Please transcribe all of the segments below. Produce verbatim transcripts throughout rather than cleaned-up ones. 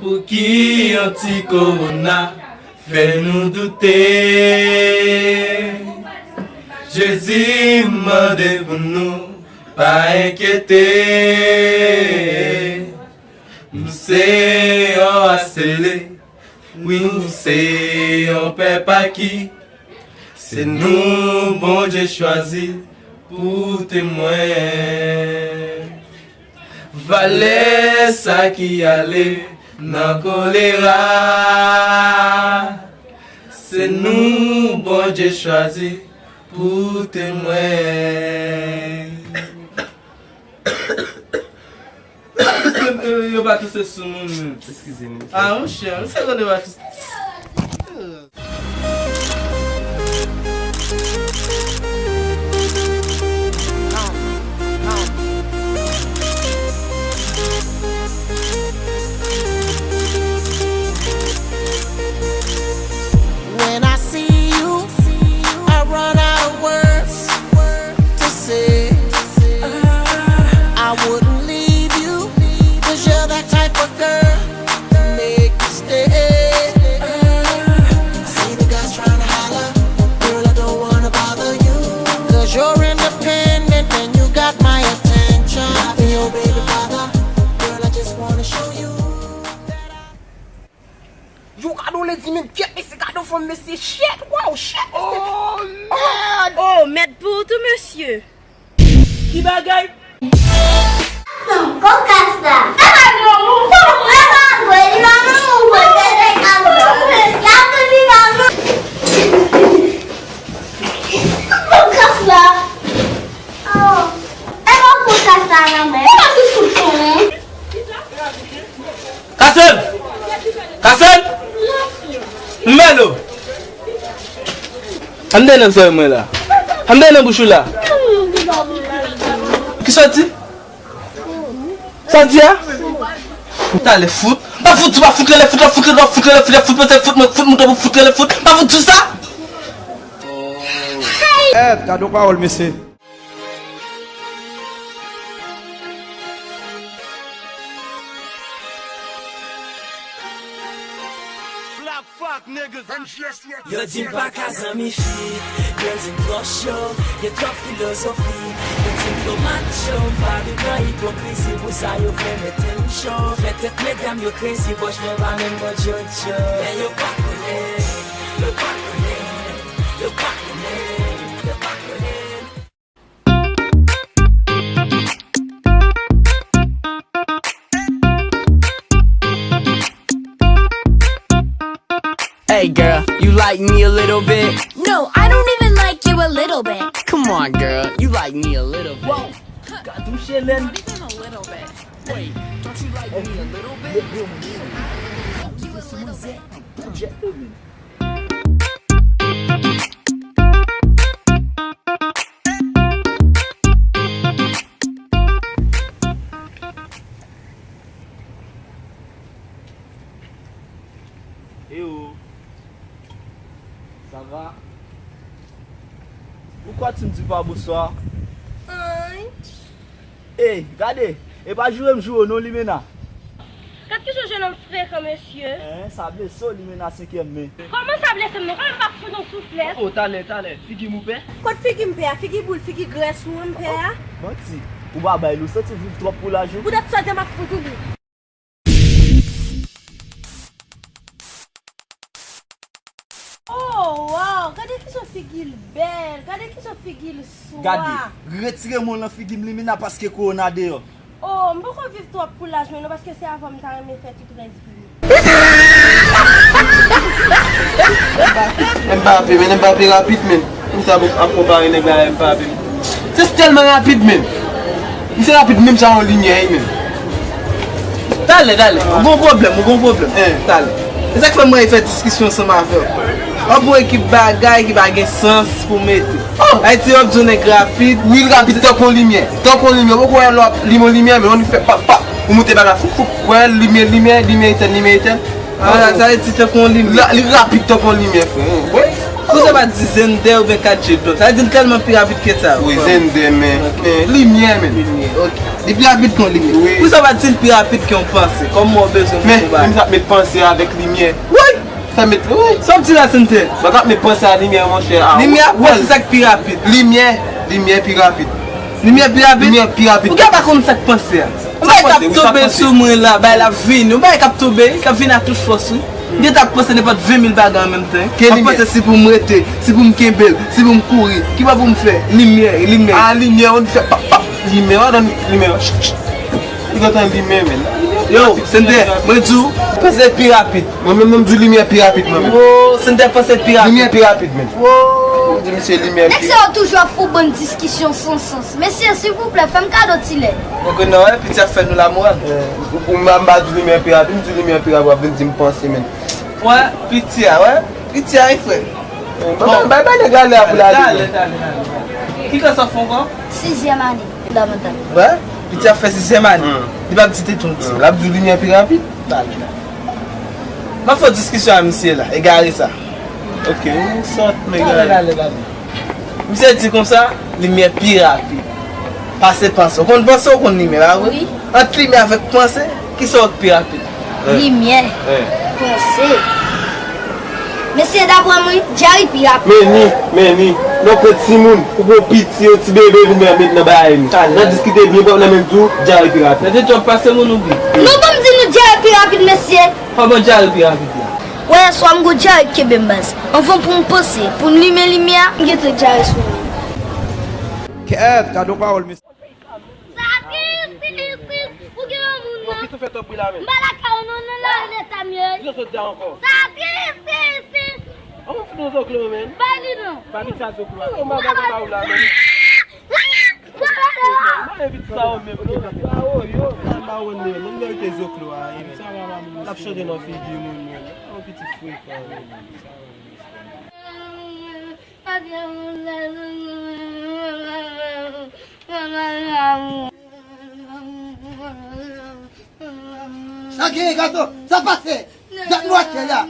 Pouki yon ti kowona fè nou doute? Jezi mande pou nou pa enkyete. Nou se yon asele, wi, nou se yon pèp aki. Se nou Bondye chwazi pou temwen. Valè sa ki ale nan kolera, se nou Bondye chwazi pou temwen. Yo pa touse sou moun menm. Eskize m. Ah, monchè, m se konn yo pa touse. When I see you, I run out of words to say. I wouldn't leave you, 'cause you're that type of girl to make me stay. See the guys tryna holler, girl, I don't wanna bother you, 'cause you're independent and you got my attention. I'll be your baby father, girl, I just wanna show you that I Yo, gade w ledi menm, kyèt, mesye, gade w fanm, mesye, shit, wow, shit, mesye. Oh, mèd. Oh, mèd pou ou tou, mesye. Ki bagay? Kokas la. E pa non, non, non, e pa vre, li pa non, non, vre, se te ka vre. Gade li pa non. Kokas la. Oh, e pa kokas la, non, men. E pa ki fout konnen. Kasen! Kasen! M bèl ou! Ann dèyè nan zòrèy mwen la. Ann dèyè nan bouch ou la. Kisa w di? Sa w di a? Talè fout. Pa fout, pa fout, rele fout, pa fout, rele fout, rele fout, fout, fout, fout, fout, fout, fout, fout, fout, fout, pa fout, sou sa. Èt, gade yon pawòl, mesye. Yo di m pa ka zanmi fi, yo di m twò cho, yo twò filozofi, yo di m twò macho, m pa viv nan ipokrizi, pou sa yo vle mete m cho. Fè tèt medam yo krezi, bòch mwen pa menm bò djodjo. Men yo pa konnen, yo pa konnen, yo pa konnen, yo pa konnen. Hey girl, you like me a little bit? No, I don't even like you a little bit. Come on, girl, you like me a little bit. Whoa, ka touche lèn. Not even a little bit. Wait, don't you like me a little bit? Not even a little bit. Eyo, sa va? Poukwa ti m di pa bonswa? Ann. Ey, gade, e pa joure m joure w non, Limena. Gad kijan w jennonm frekan, mesye. Hein, sa blese w, Limena, senkyèm men. Kòman sa blese m non? Kòman m pa fout yon souflèt? Oh, talè, talè, figi m ou pè? Kot figi m pè a? Figi boul, figi grès ou an m pè a? Manti. Ou pa bay li, ou santi l viv twòp pou laj ou? Poutèt sa w di a m ap fout ou li. Oh, wow! Gade kijan figi l bèl! Gade kijan figi l swa! Gade, retire men w lan figi m, Limena, paske kowona deyò. Oh, m poko viv twòp pou laj mwen non, paske se avè w m ta renmen fè tout rès vi m. Mbappé, men Mbappé rapid, men. Konsa pou ap konpare nèg la a Mbappé. Se tèlman rapid, men. Misye rapid menm jan yon limyè, wi, men. Talè, talè. Ou gon pwoblèm, ou gon pwoblèm. Talè. Se sa k fè m renmen fè diskisyon ansanm avè w. W ap yon ekip bagay ki pa gen sans pou mete. Ayiti, w ap di yon nèg rapid. Wi, l rapid tankou yon limyè. Tankou yon limyè. Ou poko wè lè w ap limen yon limyè, men lè w fè pap, pap, ou moute bagay foup, foup. Wè, limyè, limyè, limyè etèn, limyè etèn. Ah, sa vle di tankou yon limyè. Li rapid tankou yon limyè, frè. Wi. Poukisa w pa di Xender oubyen kat G Top? Sa vle di l tèlman pi rapid ke sa. Wi, Xender, men, men limyè, men. Limyè, ok. Li pi rapid ke yon limyè. Wi. Poukisa w pa di l pi rapid ke yon panse? Kòm mwen bezwen moun pou bagay. Men, men sa met panse avèk limyè. Wi! Sa met, wi. Sa w ap di la, Xender? Mwen ka met panse a limyè, monchè. Limyè ap panse sa k pi rapid. Limyè, limyè pi rapid. Limyè pi rapid? Limyè pi rapid. Ou gen pa konn sa k panse a. Yon bagay k ap tonbe sou mwen la, bagay la ap vini. Yon bagay k ap tonbe, k ap vini ak tout fòs, wi. M gentan ap panse nenpòt ven mil bagay an menm tan. M ap panse si pou m rete, si pou m kenbe l, si pou m kouri. Kibò pou m fè? Limyè, limyè. A, limyè, ou fè pap, pap. Limyè, ou tann limyè. Li kontan limyè, men. Yo, Xender, mwen di w, panse pi rapid. Mwen menm, mwen di limyè pi rapid, mwen menm. Wo, Xender panse pi rapid. Limyè pi rapid, men. Wo. Mwen di misye limyè pi. Nèg sa yo toujou ap fè bann diskisyon san sans. Mesye, silvouplè, fè m kado ti lè. Donk, non, wè, piti a fè nou lamoral. Eh, ou, ou, m pa, m pa di limyè pi rapid, m di limyè pi rapid, w ap vin di m panse, men. Wè, piti a, wè. Piti a, wi, frè. Eh, bay, bay, bay nèg la lè a pou l ale, men. Talè, talè, talè. Ki klas w ap fè ankò? Sizyèm ane fondamantal. Wè, piti a fè sizyèm ane. Hmm. Li p ap di tèt yon ti. Hmm, l ap di limyè pi rapid. Talè, talè. M ap fè diskisyon a misye la, egare sa. Ok, ou sòt, men egare. Talè, talè, talè. Misye di konsa, limyè pi rapid. Pase panse. Ou konn panse, ou konn limyè, pa vre? Wi. Ant limyè avèk panse, kisa w wè k pi rapid? Limyè. Panse. Mesye, daprè mwen, dyare pi rapid. Men ni, men ni. Non, pran timoun, ou pran piti, yon ti bebe, vin met nan bagay nou. Nan diskite byen, pran nan men di w, dyare pi rapid. Nan te djòb pase moun ou byen. Non, ban m di nou dyare pi rapid, mesye. Pa ban dyare pi rapid la. Wè, yèswa m gon dyare k kenbe m baz. Anvan pou m panse, pou m limen limyè a, m gentan dyare sou mwen. Kèt, gade yon pawòl, mesye. Sa tris, tris, tris. Pou gen yon moun nan. Bon, kisa w fè tanpri la, men? M pa lakay ou non, nan lari leta m ye. Kisa w sot di a ankò? Sa tris, tris, tris. An, mwen fout yon zoklo, men. Bay li non. Pa vin sa zoklo a. Mwen pa ba ou la, men. Mwen envite sa ou menm, non? Ba ou yo. Mwen ba ou, men. Mwen merite zoklo a. L ap chante nan figi moun, men. Yon piti frekan, men. Sa genyen, Gato? Sa pase? Dat nou atè la.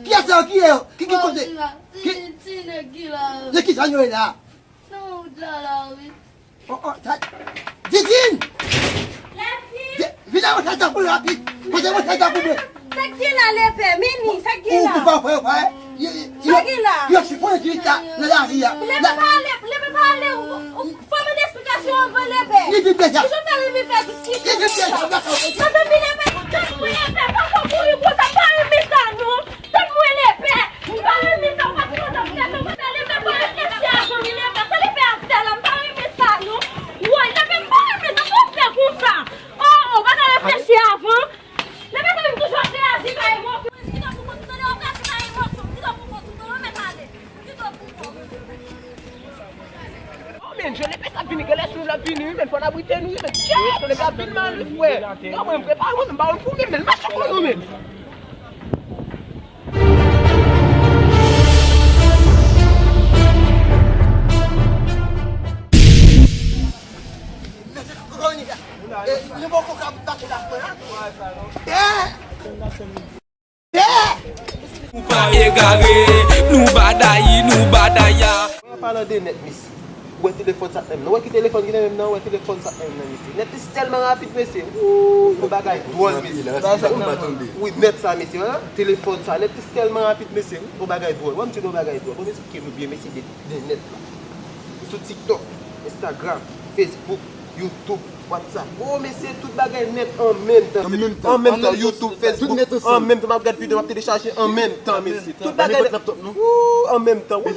Kiyès sa yo? Ki ye yo? Ki, ki kote? Ki, nan ki zòn yo ye la? Nan wout la la, wi. Oh, oh, sa, Didine! Lèti! Vin la, mwen sa pou rapid. Kote mwen sa pou mwen? Sa k gen la, lepè? Mimi, sa k gen la? Ou, ou pa wè, wè. Sa k gen la? Yo sipoze di sa nan lari a. Lepè pa ale, lepè pa ale. Ou, ou, fò mande esplikasyon anvan lepè. Li vin deja. Ki jan w fè li vin fè diskisyon konsa? Li vin deja. Mezanmi, lepè, mwen lepè, pa fò kouri konsa, m pa renmen sa, non. Tann mwen lepè, m pa renmen sa, w pa t kontan fè sa, w pa t ale, lepè pa reflechi avan, wi, lepè, sa lepè ap fè la, m pa renmen sa, non. Woy, lepè, m pa renmen sa, sa w fè konsa? Oh, oh, w pa t reflechi avan. Lepè, sa vin toujou ap reyaji bay emosyon. Kite w pou kont ou, tande, w ap reyaji bay emosyon, kite w pou kont ou, tande, w mèt ale, kite w pou kont ou. Oh, men, jan lepè sa ap vini, gen lè sou nou l ap vini, wi, men, fò n abrite nou, wi, men, tchè, lepè ap vin mal, wi, frè. Yo, mwen, m prepare mwen, m pa konn pou mwen, men, mache kò nou, men. Nou pa egare, nou badayi, nou badaya. An palan de nèt, mesye. Ou wè telefòn sa k nan men m nan? Ou wè ki telefòn ki nan men m nan? Ou wè telefòn sa k nan men m nan, mesye? Nèt li tèlman rapid, mesye. Wouy, yon bagay dwòl, mesye. Wi, nèt sa, mesye, hein? Telefòn sa, nèt li tèlman rapid, mesye. Yon bagay dwòl. Wè m di nou yon bagay dwòl. Bon, mesye, ke nou byen, mesye, de, de nèt la. Sou TikTok, Instagram, Facebook, YouTube, WhatsApp. Oh, mesye, tout bagay nèt an menm tan. An menm tan. An menm tan, YouTube, Facebook, an menm tan, m ap gad videyo, m ap telechaje an menm tan, mesye. Tout bagay nèt. Wouy, an menm tan. Bon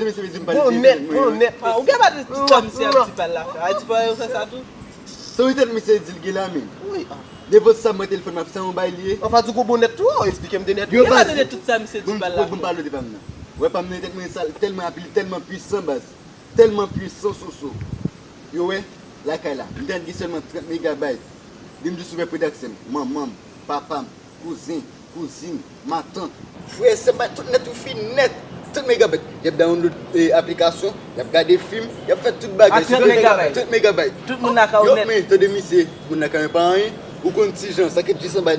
nèt, bon nèt. Ah, ou gen pa de ti sa misye ap di pa l la fè. A, di pa yo fè sa tou. Sa wi tèt misye di l gen la menm. Wi. Nenpòt sa mwen telefòn m ap sa yon bay li ye. Anfen, di gon bon nèt tou, ou eksplike m de nèt. Yo, baz. Tout sa misye di pa l la. Bon, bon, pale de pa m nan. Wè pa m nan tèt mwen sal, tèlman rapid, tèlman pwisan, baz. Tèlman pwisan, Soso. Yo wè, lakay la. M tande gen sèlman trant megabayt. Vin jis ouvè pwodiksyon. Manman m, papa m, kouzen, kouzin, matant. Frè, sè m, tout nèt ou fin nèt. Trant megabayt. Y ap download, eh, aplikasyon, y ap gade fim, y ap fè tout bagay. A trant megabayt. Trant megabayt. Tout moun lakay ou nèt. Yo, men, tande misye, moun lakay mwen pa anyen. Ou konn ti jan, sa k ap jis anba.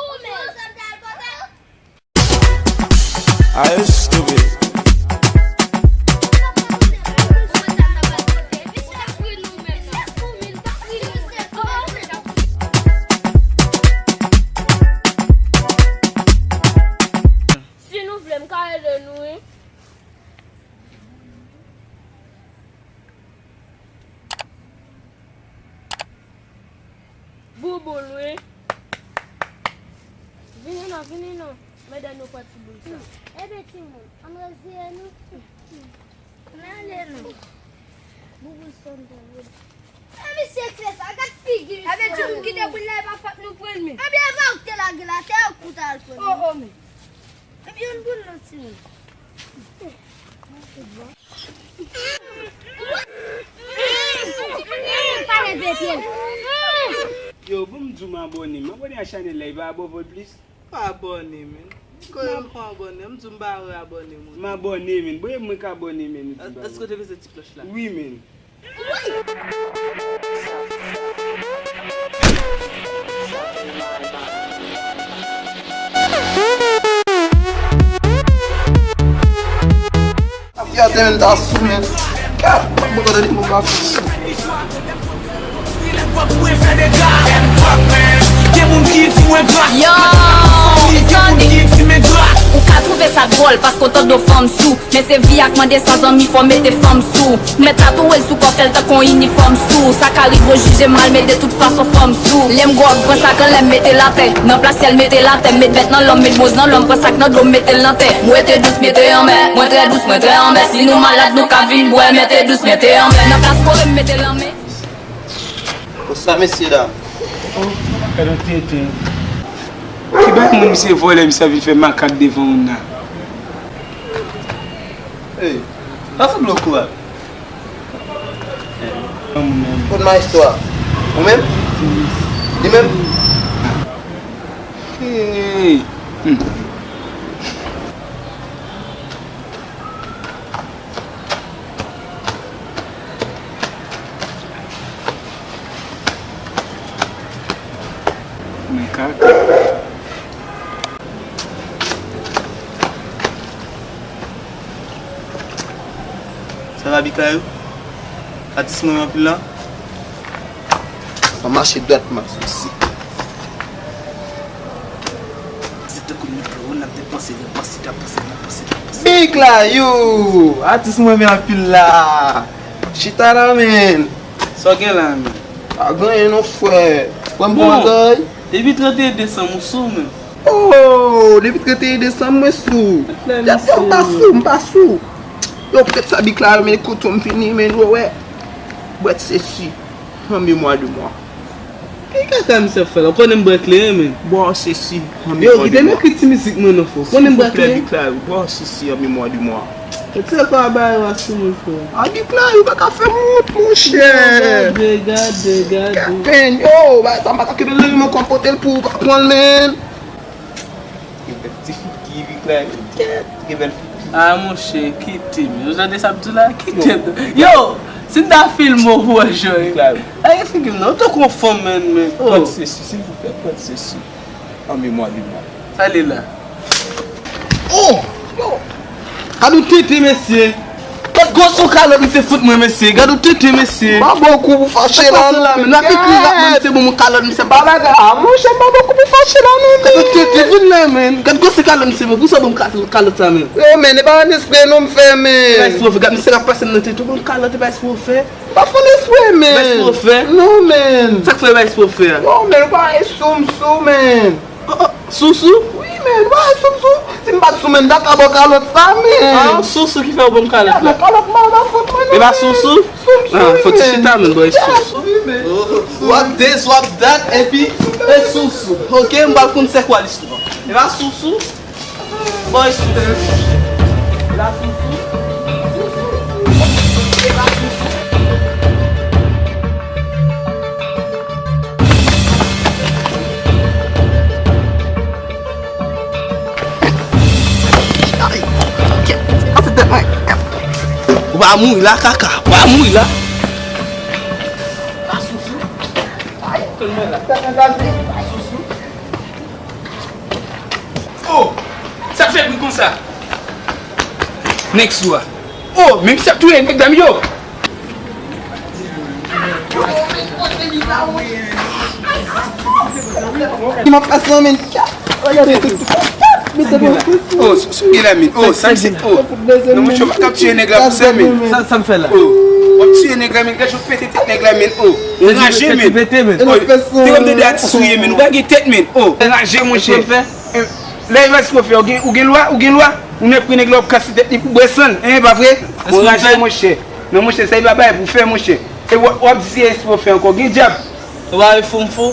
Are you stupid? Si nou vle, m ka ede nou, wi. Bouboul, wi. Vini non, vini non. Medam nou pran ti boul sa. Ebe, timoun, ann reziye nou. Ann ale non. Bouboul sanble. E misye fè sa, gad figi misye. Sa vle di nou kite boul la, e pa fòt nou pran l, men. Ebyen, e pa ou ki te lage l atè, ou koute al pran l. Oh, oh, men. Ebyen, youn pou nou, timoun. Pa leve pye l. Yo, bon, m di w m abòne. M abòne a chanèl la, e pa abòne plis. Pa abòne, men. Kote m fè abòne? M di w m pa wè abòne moun. M abòne, men. Bon, e mwen k abòne, men, nou di m pa wè. Èske w te peze ti klòch la? Wi, men. Afya te men ta sou men. Kat, mwen kontan de mwen pa fè sou. Yo, Sandy, ou ka twouve sa dwòl paske w tande yon fanm sou. Men se vi a k mande sa, zanmi, fò mete fanm sou. Mèt la tou wè l sou kò, fè l tankou yon inifòm sou. Sa ka rive w jije mal, men de tout fason fanm sou. Lè m gwòg, pran sa k anlè m mete l atè. Nan plas syèl mete l atè, m met bèt nan lòm, met bwonz nan lòm, pran sa k nan dlo m mete l nan tè. M rete dous, mete anmè. Mwen trè dous, mwen trè anmè. Si nou malad, nou ka vin bwè, mete dous, mete anmè. Nan plas kore m mete l anmè. Konsa, mesye dam. Oh, gade yon tenten. Ki bagay moun misye vòlè, misye ap vin fè makak devan moun nan. Hey, pa sanble w kouraj. Ban moun nan, Kot maestro a? Ou menm? Li menm? Hey! Hmm. Men kaka. Sa va, Big Larry? Atis mwen anpil la. Sa mache dwatman. Se tankou mikwo, n ap depanse, depanse, depanse, depanse, depanse. Big Larry, atis mwen renmen anpil la. Chita la, men. Sa w gen la, men? Pa gen anyen non, frè. Pran bon bagay. Depi trannteyen desanm, ou sou, men. Oh, depi trannteyen desanm, mwen sou. Yo, m pa sou, m pa sou. Yo, poutèt sa, Big Larry, men, kote m fini, men, ou wè. Bwèt sesi, an memwa de mwa. Ki kaka misye ap fè la? Ou konnen m bwè kleren, men. Bwè sesi, an memwa de mwa. Yo, kite m ekri ti mizik mwen non, frè. Ou konnen m bwè kleren. Silvouplè, Big Larry, bwè sesi, an memwa de mwa. Mete kò a bay wa sou mwen, frè. A, Big Larry, ou pa ka fè m wont, monchè. Gade, gade, gade. Kapen, yo, ba, sa m pa ka kenbe l nan men mwen, konpote l pou ou pa pran l, men. Gen bèl ti figi, Big Larry. Gen bèl figi. A, monchè, kite m. Ou tande sa m di w la? Kite m. Yo, si n ta filme w pou w wè jan. Big Larry. Ay, figi m non, ou tankou yon fanm, men, men. Oh. Pran sesi, silvouplè, pran sesi. An memwa de mwa. Sa li la. Oh! Yo! Gad yon tenten, mesye. Gad gwosè kalòt misye fout mwen, mesye. Gad yon tenten, mesye. M pa ba w kou pou fache la, non, men. N ap ekri rap, men, misye ban mwen kalòt, misye pa bagay. A, monchè, m pa ba w kou pou fache la, non, men. Gad yon tenten, vin la, men. Gad gwosè kalòt misye, men. Pou sa ban m ka-, kalòt sa, men. Yo, men, e pa ann espre non m fè, men. E pa espre w fè. Gad misye k ap pase m nan tenten, ban m kalòt, e pa espre w fè. M pa fè ann espre, men. E pa espre w fè? Non, men. Sa k fè e pa espre w fè a? Non, men, ou pa wè sou m sou, men. Oh, oh, sou, sou? Wi, men, ou pa wè sou m sou? Si m pa t sou, men, m ta ka ba w kalòt sa, men. A, sou, sou ki fè w ban m kalòt la? Kalòt mwen, pa fòt mwen, non, men. E pa sou, sou? Sou m sou, men. A, fò ti chita, men, bòy, sou, sou. Wi, men. W ap this, w ap that, epi, e sou, sou. Ok, m pral konn se kwa listwa. E pa sou, sou? Bòy, sou, sou. E pa sou, sou? E pa sou, sou? Ay, kèt, kase tèt mwen. Ou va mouri la, kaka. Ou va mouri la. Oh! Sa k fè bri konsa? Nèg sou a. Oh, men misye ap touye nèg dam yo. M ap fè sa, men. Oh, sou, sou gen la, men. Oh, sa misye, oh. Non, monchè, w pa t ap tiye nèg la pou sa, men. Sa, sa m fè la? Oh, w ap tiye nèg la, men. Gad jan w pete tèt nèg la, men. Oh, anraje, men. Oh, te konn tande atis ou ye, men. Ou pa gen tèt, men. Oh, anraje, monchè. Eh, lè e pa espre w fè, ou gen, ou gen lwa, ou gen lwa. Ou nèk pran nèg la, w ap kase tèt li pou bwè san l, en, pa vre? Ou anraje, monchè. Non, monchè, sa e pa bagay pou fè, monchè. E w, w ap di se espre w fè ankò, gen dyab. Ou pa wè fou m fou?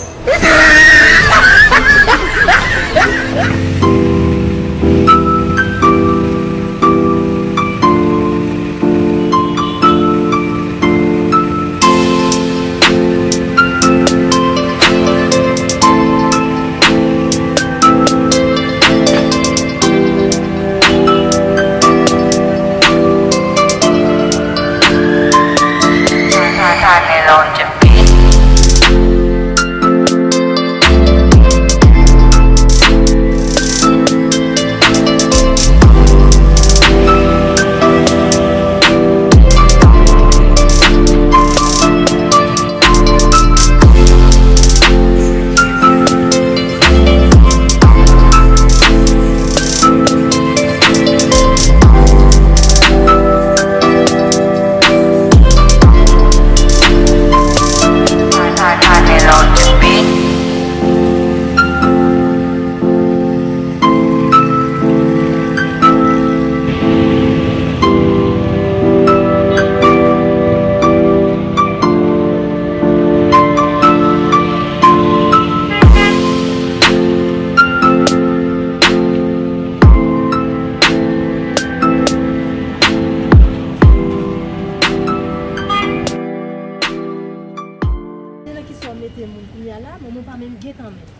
Ou mete moun kounye a la, manman w pa menm gentan menm.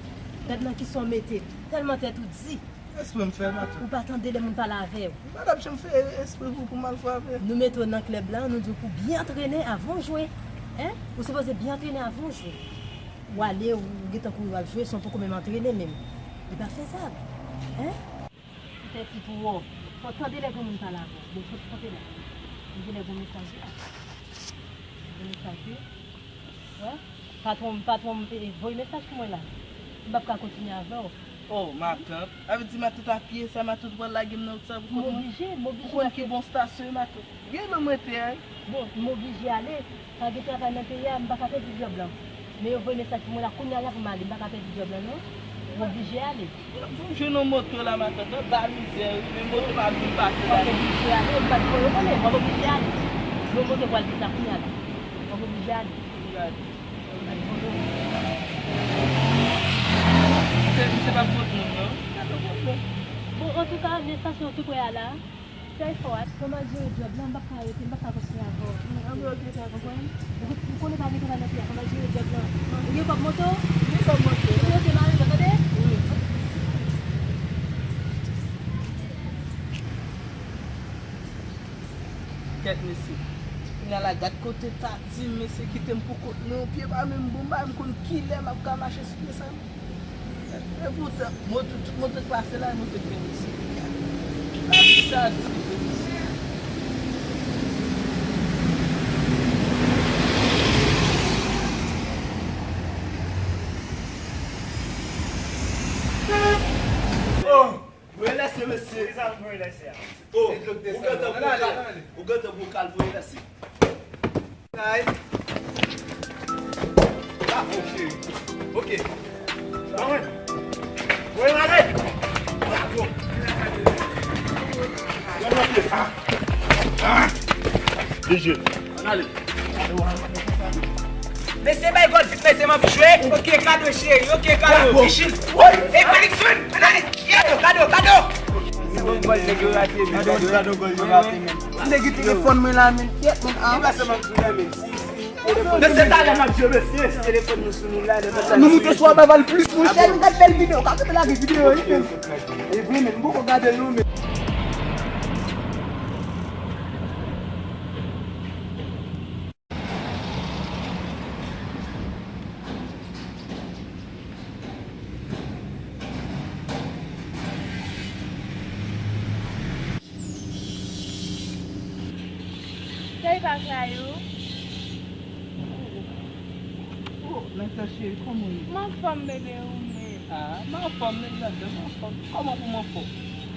Gad nan kisa w mete m. Tèlman tèt ou di. Espre m fè, matant. Ou pa tande lè moun pale avè w. M pa t ap janm fè espre pou, pou m al frape. Nou mete w nan klèb la, nou di w pou byen antrene avan w jwe. Hein? Ou sipoze byen antrene avan w jwe. W ale, ou gentan kouri w al jwe san w poko menm antrene menm. Li pa fezab. Hein? Ou tèt ou twò. Fò w tande lè granmoun pale avè w. Bon, fò w kanpe la. Ou gen lè gon mesaj la. Gon mesaj wi. Wè. Patwon m, patwon m, eh, voye mesaj pou mwen la. M p ap ka kontinye avè w. Oh, matant. Sa vle di matant apiye sa, matant pral lage m nan wout sa pou kont mwen? M oblije, m oblije. Ou konn ki bon stasyon, matant? Gen lè mwen te ay. Bon, m oblije ale. Pa gen travay nan peyi a, m pa ka pèdi djòb lan. Men yo voye mesaj pou mwen la, kounye a la pou m ale, m pa ka pèdi djòb lan non. M oblije ale. Bon, jwenn yon moto la, matant, nan ba mizè wi, men moto pa vin pase la. M oblije ale, m pa t voye konnen, m oblije ale. Yon moto pral vin la kounye a la. M oblije ale. Se, se pa pot moun non. Bon, antouka, men stasyon tou prè a la. Fè efò a. Fò m al jere djòb lan, m p ap ka rete, m p ap ka kontinye avè w. Anben, oke, sa konprann? Ou, ou konnen pa gen travay nan peyi a, fò m al jere djòb lan. Ou gen kòb moto? Gen kòb moto. Ou gen moto mari, tande? Wi. Kèt, mesye. Kounye a la, gad kote Tati, mesye, kite m pou kont mwen, yon pye pa menm bon, m pa menm konn kilè m ap ka mache sou pye sa. Epoutan, moto, tout moto k pase la, e moto k gen mesye. Lavi sa di, mesye. Oh! Voye lèse, mesye. Ki sa m voye lèse a? Oh, ou gentan pran kal. Ou gentan pran kal, voye lèse. Kay. Bravo, cheri. Ok. Anmwey. Voye m ale. Bravo. Lève le pied. Ah. Ah. D J. Ann ale. Mesye, bay gòl vit, mesye, m anvi jwe. Ok, kado, cheri, ok, kado. Bravo. Ichi. Woy. E Palikson, ann ale. Kado, kado, kado. Nèg yo rate, men. Kado, kado, gòl yo rate, men. Nèg yo telefòn mwen la, men. Kèt, men. Ah. Mesye, talè m ap jwe, mesye. Telefòn nou sou nou la, lè nou moute sou Abaval plis, monchè, nou gad bèl videyo. Ka kote lage videyo, wi, men. E vre, men, m poko gade l non, men. Sa e pa Kayou? Oh, Natasha, kòman w ye? M anfòm, bebe, ou menm? Ah, m anfòm, nèg la, m anfòm. Kòman pou m anfòm?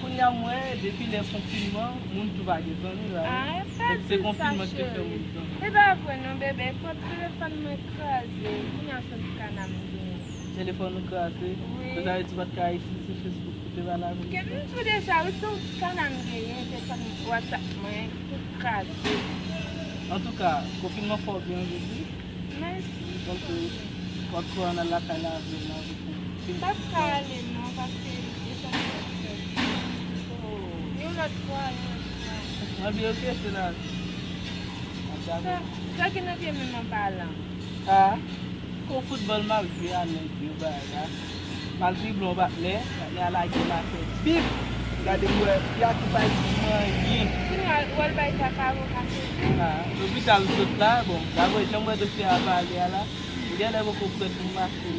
Kounye a, m wè, depi lè konfinman, moun tou pa gen zanmi la, wi. Ah, e pa di sa, cheri. Se konfinman ki te fè moun zanmi. E pa vre non, bebe, kòd telefòn mwen kraze. Kounye a, se ti kanal m genyen. Telefòn ou kraze? Wi. Sa vle di ou pa t ka itilize Facebook pou te pale avè m? Kèt, m di w deja, wi, se yon ti kanal m genyen, telefòn WhatsApp mwen, tout kraze. Antouka, konfinman fè w byen, wi. Mèsi. Donk, fòk ou ann al lakay la avè m, avè m. M p ap ka ale non, paske e sa m t ap fè. Oh. Yon lòt fwa, yon lòt fwa. Anben, ok, se la. Sa, sa ki nan pye men m an palan. Ah, kou foutbòl m ap jwe a nèg yo bagay la. M al drible yon patnè, patnè a lage m atè. Bip! Gade m wè, pye a tou bay manyen. Kounye a, w al bay Jakaro kase pye. Ah, lopital m sot la, bon, daprè jan m wè doktè a pale a la, li genlè poko prèt pou m mache.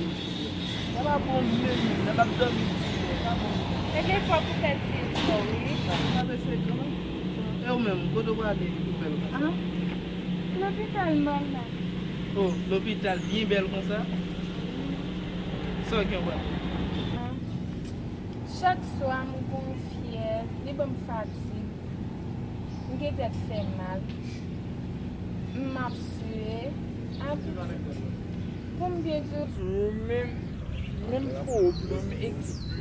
Sa pa bon menm, sa p ap dòmi. Sa pa bon. Ebyen, fòk ou fè ti efò, wi. Sa pa se gran. E ou menm, kote w prale pou bèl konsa? Ah, lopital m al la. Oh, lopital byen bèl konsa? Sa w gen w prale? Ah, chak swa m gon fyèv, li ban m fatig. M gen tèt fè mal. M ap swe. Apitit. Pou m byen di w. Menm, menm pwoblèm, eksplize.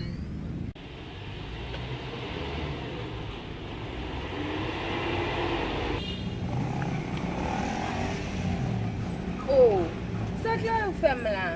Oh, sa Kayou fè m la?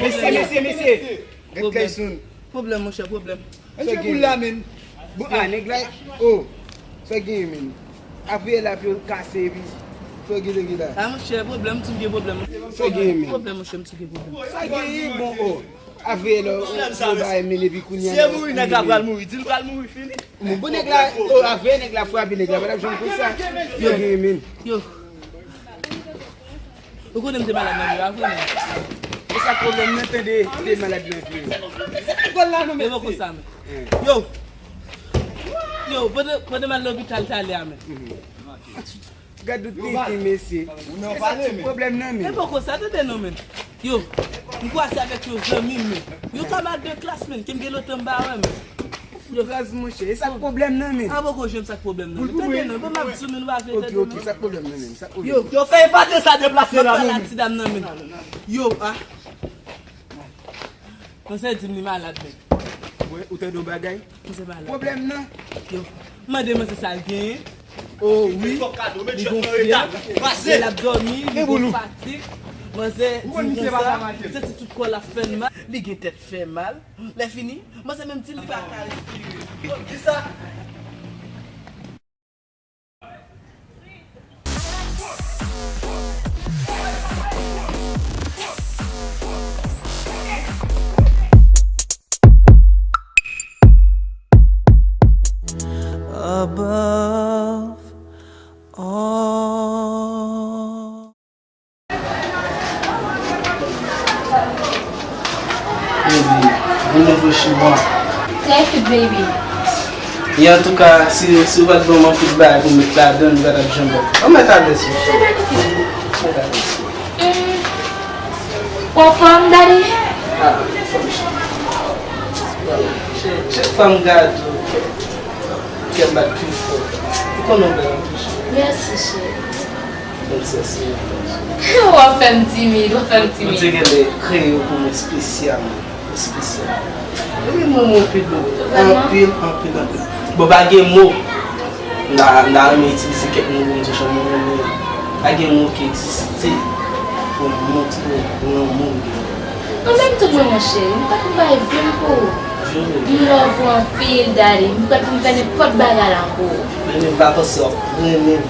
Mesye, mesye, mesye. Gad kay soun. Pwoblèm, monchè, pwoblèm. Ann jwe boul la, menm. Bon, ah, nèg la, oh. Sa genyen, menm. Avè la, pye w kase, epi. Sa genyen, nèg la. Ah, monchè, pwoblèm, m tou gen pwoblèm. Sa genyen, menm. Pwoblèm, monchè, m tou gen pwoblèm. Sa genyen, bon, oh. Avè la, oh, oh, bagay, menm, epi kounye a. Si e mouri, nèg la pral mouri. Di l pral mouri, fini. Bon, nèg la, oh, avè nèg la frape, nèg la pa t ap janm konsa. Yo, yo. Ou konnen m te malad nan yo, a vre, men. E sa pwoblèm nan, tande, te malad nan yo. Gòl la, non, mesye. Yo, yo, pandan, pandan m al lopital talè a, men. Gad ou tete, mesye. E sa ki pwoblèm nan, men. E poko sa, tande non, men. Yo, m kwase avèk yon zanmi m, men. Yon kamarad de klas, men, ke m gen lontan m pa wè, men. Yo. Raz, monchè. E sa k pwoblèm nan, men. A poko jwenn sa k pwoblèm nan, men. Tande non, bon, m ap di w, men, nou pa vle tande non. Ok, ok, sa k pwoblèm nan, men. Sa k pwoblèm. Yo, yo fè efate sa deplase la, men. Ti dam nan, men. Yo, ah. Manzè di m li malad, men. Wè, ou tande yon bagay? Manzè malad. Pwoblèm nan. Yo. Mande manzè sa l genyen. Oh, wi. Li gon fyèv. L ap dòmi, li gon fatig. Manzè di m konsa, li santi tout kò l ap fè l mal. Li gen tèt fè mal. Lè fini, manzè menm di l li pa ka respire. Bon, di sa. Above all. Baby, vin ouvri chou mwen. Thank you, baby. E antouka, si, si w pa t ban m anpil bagay pou m met ladan l, m pa t ap janm ban. Ban m met adrès ou. Se pa difisil. Met adrès ou. Mm. Ou anfòm, daddy? Ah, anfòm, cheri. Cheri, chak fwa m gade w, kè m bat pi fò. Ou konnen w bèl anpil, cheri. Mèsi, cheri. Princess, wi. W ap fè m timid, w ap fè m timid. Bondye genlè kreye w pou mwen espesyalman. Espesyal. Wi, m renmen w anpil, bebe. Vrèman? Anpil, anpil, anpil. Bon, pa gen mo. M ta, m ta renmen itilize kèk mo pou m di w jan mwen renmen w. Pa gen mo ki egziste pou m montre w lanmou m gen. Mwen menm tou mwen, monchè. M pa konn bay vi m pou ou. M love ou anpil, daddy. M prèt pou m fè nenpòt bagay la pou ou. Bebe, m pa panse w ap renmen m.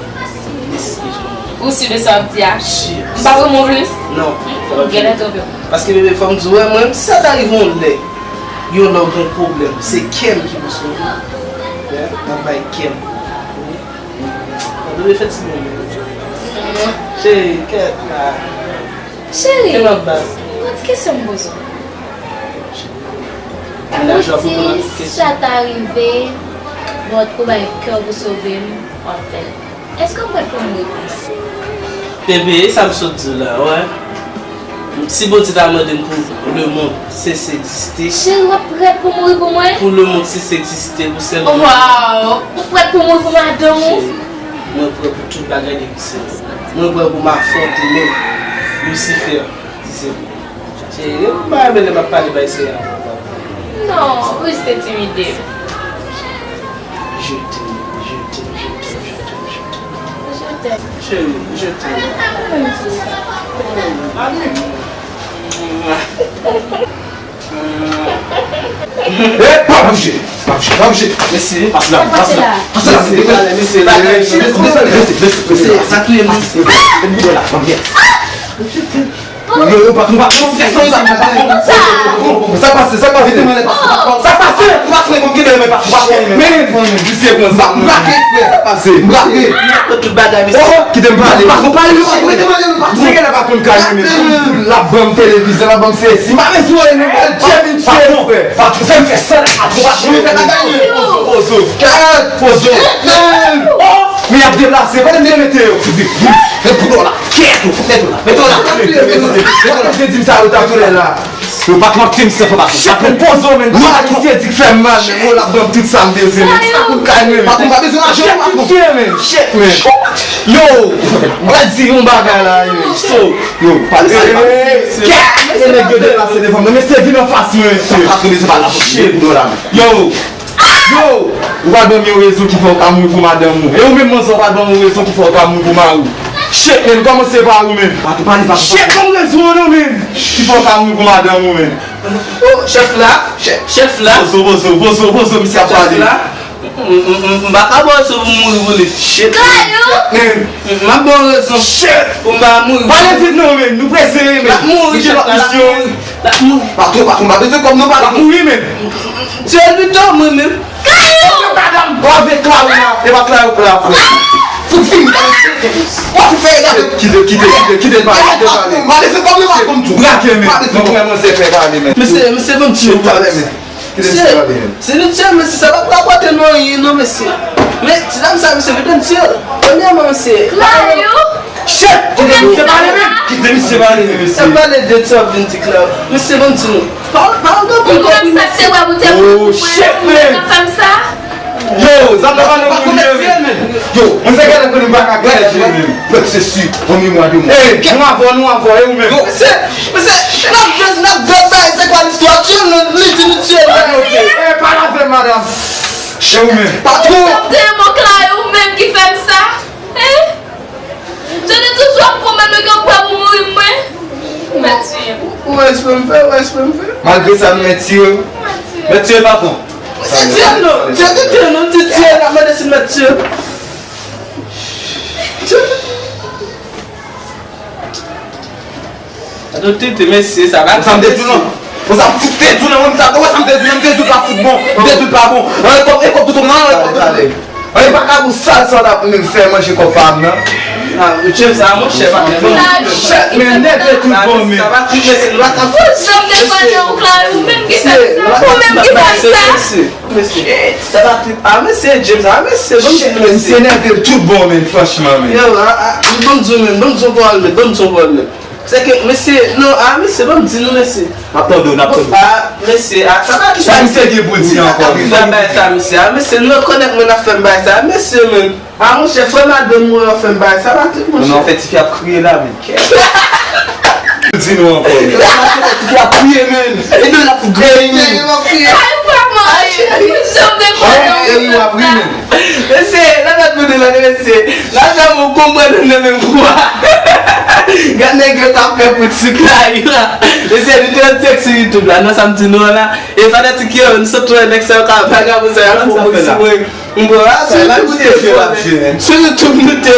Ou si de sa w ap di a? Si. M p ap renmen w plis? Non. Ou genlè twonpe w. Paske, bebe, fò m di w, wè, mwen, si sa ta rive yon lè, yon lè w gen pwoblèm, se kè m ki pou sove w. Wè, m ap bay kè m. Bebe, fè ti bebe. Cheri, kèt la. Cheri, yon ti kesyon m poze w. Ou di sa ta rive, bon, ou bay kè w pou sove m, w ap fè l. Èske w prèt pou mouri pou mwen? Bebe, e sa m sot di w la, wè. Si Bondye ta mande m pou lemonn sese egziste. Cheri, w ap prèt pou mouri pou mwen? Pou lemonn sese egziste, pou sèl. Waw! Ou prèt pou mouri pou madanm ou? Cheri, mwen prè pou tout bagay depi se mwen. Mwen prè pou m afwonte menm Lisifè, si se vre. Cheri, ou pa renmen lè m ap pale bay seri a. Non, ou jis entimide m. Je t'aime, je t'aime, je t'aime, je t'aime, je t'aime. Je t'aime. Cheri, je t'aime. Mwen menm tou. Mwen menm tou. Eh, pa bouje, pa bouje, pa bouje. Mesye, pase la, pase la, pase la. Mesye, mesye, mesye, sa touye m. Mesye, sa touye m. Yo, yo, patwon, patwon, fè sa, sa, sa, sa pase, sa pase. Sa pase, ou pa fè konn gen men, patwon, patwon. Men, men, visye konsa. M brake, frè, sa pase, m brake. Tout bagay, mesye. Oh, kite m pale. Patwon, pale, patwon, kite m pale, patwon. Nèg la pa konn kalme, men. L ap ban m televizyon, l ap ban m sesi. M pa bezwen, non, al tchè vin tchè, frè. Patwon, fè m fè sa, patwon, patwon, fè bagay, men. Pozo, pozo, kèt, pozo. Oh, men y ap deplase, kote m te mete yo? Fè pou dòla. Kèt ou, mete w la, mete w la, mete w la. Mete w la. Mete w la. Yo pa t manke m sèf anba. Chak pozo, men. Mwen, misye di k fè m mal, men. Mwen, l ap ban m tout sa m bezwen, men. Sa pou kay mwen, men. Patwon pa bezwen lajan, patwon. Shit, men. Yo, mwen di yon bagay la, yo. So, yo, pale sa, pale sa. Kèt, e nèg yo deplase devan mwen. Mesye, vin anfas mwen, mesye. Shit. Yo, yo, ou pral ban m yon rezon ki fè w ka mouri pou madanm ou. E ou menm, manzè, ou pral ban m yon rezon ki fè w ka mouri pou mari w. Shit, men, kòmanse pa ou, men. Patou, pale, patou. Shit, kòm rezon an, non, men. Ki fè w ka mouri pou madanm ou, men. Oh, chèf la, chèf, chèf la. Pozo, pozo, pozo, pozo, misye ap pale. Chèf la. M, m, m, m pa ka ba w rezon pou m mouri pou li. Shit. Kayou! Men. M, m ap ba w rezon. Shit. Pou m pa mouri. Pale vit, non, men. Nou prese, men. M ap mouri, chèf la, l ap mouri. L ap mouri. Patwon, patwon, m pa bezwen kòb non, patwon. L ap mouri, men. M tye l pito, mwen menm. Kayou! Madanm, w ap vin Kayou la. E pa Kayou la, frè. Fout fini. W ap fè gade. Kite, kite, kite, kite l pale, kite l pale. M pa bezwen kòb non, patwon. Brake, men. M pa bezwen kòb non, se fè pale, men. Mesye, mesye, ban m tye w. Pale, men. Kite misye pale, men. Se nou tye, men si sa pa rapòte nou anyen, non, mesye. Men, ti dam sa, mesye, mete m tye. Premyèman, mesye. Kayou! Shit! Kite misye pale, men! Kite misye pale, men, mesye. Sa pale de ti ap vin di Kla. Mesye, ban m di nou. Pa, pa andan pou kòb li, mesye. Oh, shit, man! Yo, zam nan pa nan moun yo, men. Yo, mwen se gade konnen m pa ka gade, men. Mwen se si, on mwa de mwa. Ey, nou avè w, nou avè w, e ou menm? Yo, mesye, mesye, n ap jwe, n ap jwe bay, se kwa listwa? Tye l, li di nou tye l. Ok, ok. Ey, pale avè m, madanm. E ou menm? Patwon! Sa te yon mokla, e ou menm ki fè m sa? Hein? Jan de toujou ap pwomèt mwen gen pwè pou mouri mwen. Mèt tiye m. Ou wè espre m fè, ou wè espre m fè. Malgre sa, nou mèt tiye w. Mèt tiye m, patwon. Se tiye m non, tiye m, tiye m non, m di tiye m, la mande si m mèt tiye m. Tiye m. Adote te mesye, sa va. Sa m te di w non. Bon, sa m fout te di w nan, mwen, m ta, wè sa m te di w nan, m te di w pa fout bon, m te di w pa bon. An, e kòb, e kòb tout nan, e kòb tout nan. An, e vakabon sal sa w t ap menm fè manje kòb pa m nan. Ah, James, sa, monchè, pa fè bon. Chèf, men, nève tout bon, men. Sa va tout, mesye, nou pa ka. Fout janm te pale ou Clary, ou menm ki fè m sa, ou menm ki fè m sa. Mesye, mesye, sa va tout. Ah, mesye, James, ah, mesye, bon, mesye, mesye nève tout bon, men, franchman, men. Yo, ah, ah, bon, di w, men, bon, di w, bon, men, bon, di w, bon, men. Se ke, mesye, non, ah, mesye, ban m di nou, mesye. N ap tande w, n ap tande w. Ah, mesye, ah, sa pa ki sa misye gen pou l di ankò, men. Sa bay sa, mesye. Ah, mesye, nou rekonèt mwen ap fè m bay sa. Mesye, men. Ah, monchè, frè madanm mwen an fè m bay sa, pa trip, monchè. Non, non, fè tifi ap kriye la, men. Di nou ankò, men. Tifi ap kriye, men. E nou l ap griyen, men. Ay, pa mwen. Janm de mwen. Eri w ap ri, men. Mesye, nan dat moun nan, mesye. Lajan mwen konprann nan menm kou a. Gad nèg yo t ap fè pou ti Clary la. Mesye, li te yon tek sou YouTube la, nan sa m di nou an la. E fanatik yo, nou sot wè nèg sa yo ka vagabon sa yo ap fè pou ti mwen. M pran a sou YouTube nou te fè. Sou YouTube nou te.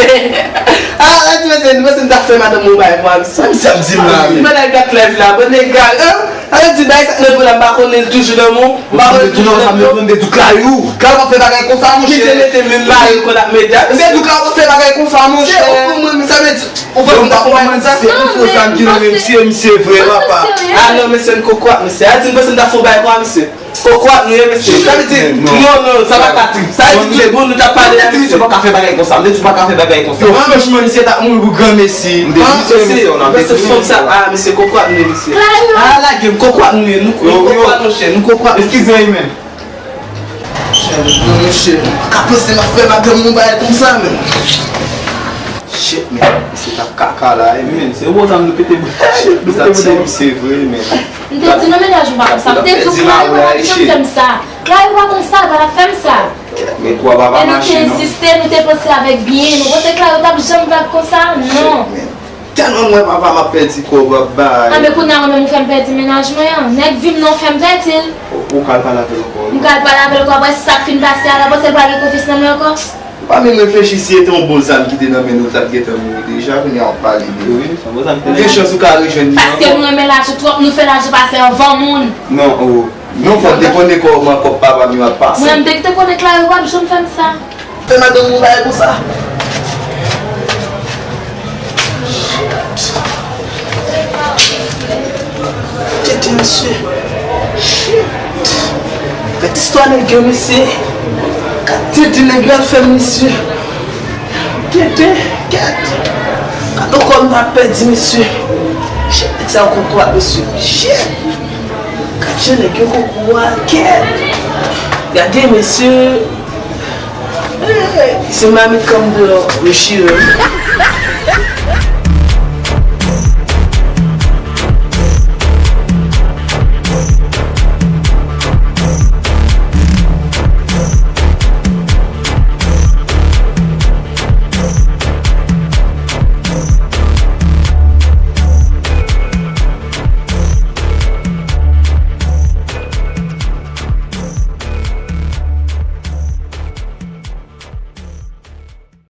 Ah, la ti mesye, nou panse m ta fè madanm mwen bay pou misye. Sa misye ap di m la, men. Mwen la gad live la, bon nèg, hein? Sa vle di bagay sa k nan do la, m pa konnen l toujou nan men w, m pa konnen l toujou nan men w. Mwen te di w Clary, ou, Clary p ap fè bagay konsa, monchè. Misye mete menm mari konn ap mete a. M te di w Clary p ap fè bagay konsa, monchè. Se ou pou mwen, men sa vle di, ou panse m ta fè bagay konsa? Se yon fo zam ki nan men misye, misye vre, papa. Ah non, mesye, n koko ak misye. A di m panse m ta fè bagay konsa, mesye. Koko ak nou ye, mesye. Sa vle di, non, non, sa pa ka trip. Sa vle di, tout bon, nou t ap pale la, misye pa ka fè bagay konsa. M te di w pa ka fè bagay konsa. Yo, franchman, misye t ap mouri pou granmesi. M te di, mesye, mesye, w nan, mesye, fòm sa, ah, mesye, koko ak nou ye, mesye. Ah, lage m, koko ak nou ye, nou, nou koko ak nou, chè, nou koko ak nou. Eskize, men. Chè, non, mesye, m pa ka panse m ap fè madanm nou bagay konsa, men. Shit, men, misye t ap kaka la, e, men. Se bon sa nou pete bouda. Shit, nou pete bouda. Misye vre, men. M te di nan mennaj ou pa konsa. M te di w Clary pa janm fè m sa. Clary pa konsa, pa t ap fè m sa. Men twa papa mache, non. E nou te ensiste, nou te panse avèk byen. Nou panse Clary t ap janm vag konsa? Non. Tèlman m wè papa m ap pèdi kòb ap bay. Anben kounye a mwen menm ou fè m pèdi mennaj mwen an. Nèg vi m nan w fè m pèdi l. Ou, ou ka al pale avè l ankò? M ka al pale avè l ankò apre sa k fin pase a la, panse l pral gen konfyans nan mwen ankò? Ou pa menm reflechi si se te yon bon zam ki te nan men nou, l t ap gentan mouri deja, kounye a w ap pale de li. Wi, se yon bon zam ki te nan men nou. Ou gen chans ou ka rejwenn li ankò. Paske nou renmen lajan twòp, nou fè lajan pase anvan moun. Non, o. Non, fò w te konnen kòman kòb papa m yo ap pase. Mwen, m te kite konnen Clary p ap janm fè m sa. Fè madanm ou bagay konsa. Tete, mesye. Shit. Gad istwa nèg yo, mesye. Gad tete nèg yo ap fè m, mesye. Tete, gad. Gad ankò m pa pèdi, mesye. Shit, nèg sa yo koko ak mesye. Shit. Gad jan nèg yo koko a, kèt. Gade, mesye. Hey, se mamit kòm de Yoshiro.